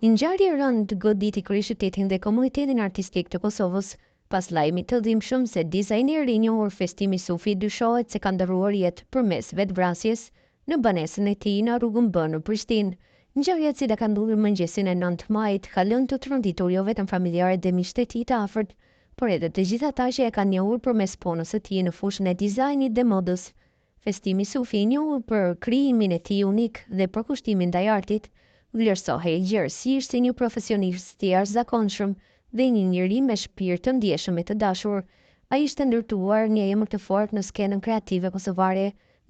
Një ngjarje e rëndë goditi kryeqytetin dhe komunitetin artistik të Kosovës pas lajmit të dhimbshëm se dizajneri i njohur Festim Isufi dyshohet se ka ndërruar jetë përmes vetëvrasjes në banesën e tij në rrugën B në Prishtinë. Ngjarja e cila ka ndodhur mëngjesin e 9 majit ka lënë të tronditur jo vetëm familjarët dhe miqtë e tij të afërt, por edhe të gjithë ata që e kanë njohur përmes punës së tij në fushën e dizajnit dhe modës. Festim Isufi, i njohur për krijimin e tij unik dhe përkushtimin ndaj artit, vlerësohej gjerësisht si një profesionist i jashtëzakonshëm dhe një njeri me shpirt të ndjeshëm e të dashur. Ai ishte ndërtuar një emër të fortë në skenën kreative kosovare,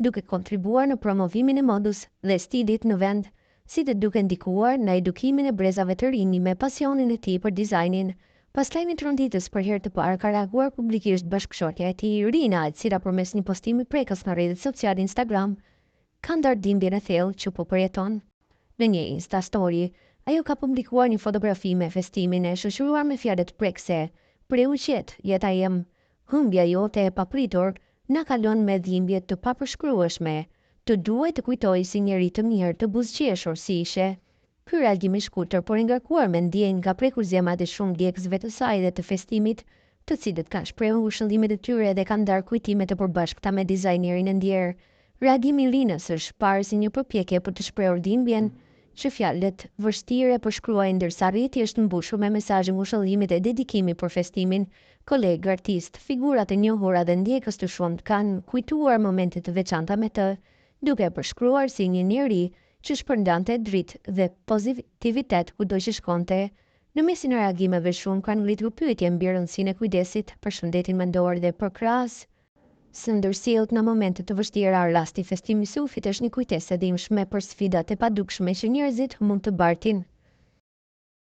duke kontribuar në promovimin e modës dhe stilit në vend, si dhe duke ndikuar në edukimin e brezave të rinj me pasionin e tij për dizajnin. Pas lajmit tronditës për herë të parë ka reaguar publikisht bashkëshortja e tij, Rina, e cila përmes një postimi prekës në rrjetet sociale Instagram, ka ndarë dhimbjen e thellë që po përjeton. Në një Insta Story, ajo ka publikuar një fotografi me Festimin e shoqëruar me fjalët prekëse, Prehu qetë, jeta jem, humbja jote e papritur na ka lënë me dhimbje të papërshkrueshme. Të dua e të kujtoj si njeri të mirë, të buzëqeshur si ishe. Ky reagim i shkurtër, por i ngarkuar me ndjenjë ka prekur zemrat e shumë ndjekësve të saj dhe të Festimit, të cilët kanë shprehur ngushëllimet e tyre dhe kanë ndarë kujtime të përbashkëta me dizajnerin e ndjerë. Reagimi i Rinës është parë si një përpjekje për të shprehur dhimbjen që fjalët vështirë e përshkruajnë, ndërsa rrjeti është mbushur me mesazhe ngushëllimi dhe dedikimi për Festimin. Kolegë, artistë, figura të njohura dhe ndjekës të shumtë kanë kujtuar momente të veçanta me të, duke e përshkruar si një njeri që shpërndante dritë dhe pozitivitet kudo që shkonte. Në mesin e reagimeve shumë kanë ngritur pyetje mbi rëndësinë e kujdesit për shëndetin mendor dhe përkrahjes së ndërsjelltë në momente të vështira. Rasti i Festim Isufit është një kujtesë e dhimbshme për sfidat e padukshme që njerëzit mund të bartin.